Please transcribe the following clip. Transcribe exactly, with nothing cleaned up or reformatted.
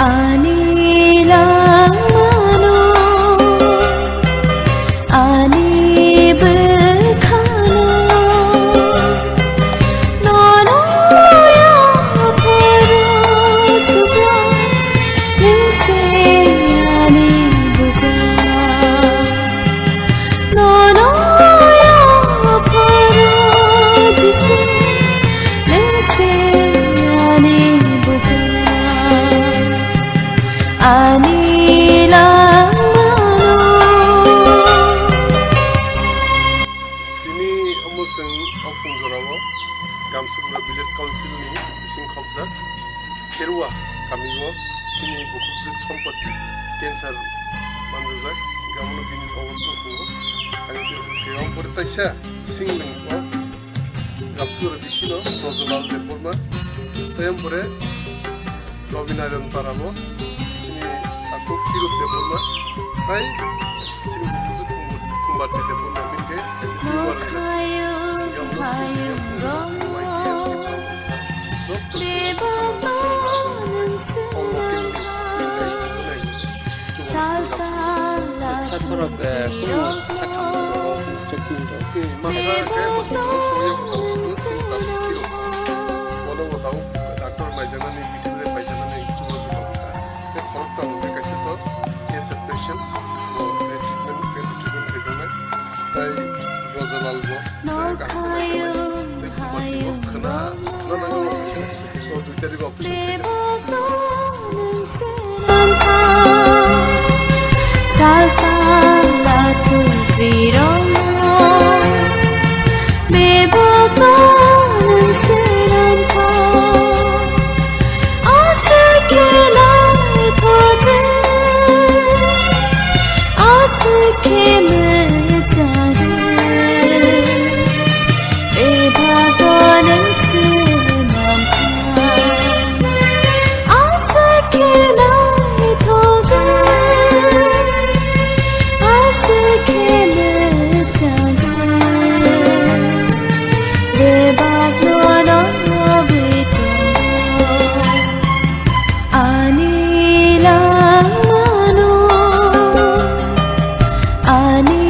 Ani langmano, ani bwkhano, nono yapharo subra, nwng se ani buga. Nono yapharo Jisu, nwng se ani buga, ani langmano. Tini omo chwng o phung jorao Gamsukra Village Council ni bising khopjak. Kherua kamio chini bukhukjwk sompoti cancer manjajak, hingke abono bini obo tongphuru. Ang se khe ompore taisa singling o Gamsukra bisino Brojolal Debbarma, tei ompore Robinaran Parabo, chini takhuk Kirup Debbarma, tei chini bukhukjwk Kumbar, Kumbar Debbarma, bini khe Sakhorok, eh, kunu sakhamno rok chukmung rok. Doctor naijaknani, bithi bai paijaknani, chubachu rok wngkha. Tei khoroktham hwnkhe kaisa to cancer patient, bo, eh, treatment, cancer treatment khaijaknai. Tai Rojalal bo, eh, kaham khe khaijaknai. Tei Kumbar bo khna, khna nangma. O dui tarikh operation khaijak. Salta la tu pirong. Bebak nang seram pa, asik ke lai thote, asik ke me jare, bebak nang seram pa, asik ke lai thote, asik ke me jare. Bebak nono bitongo, ani langmano, ani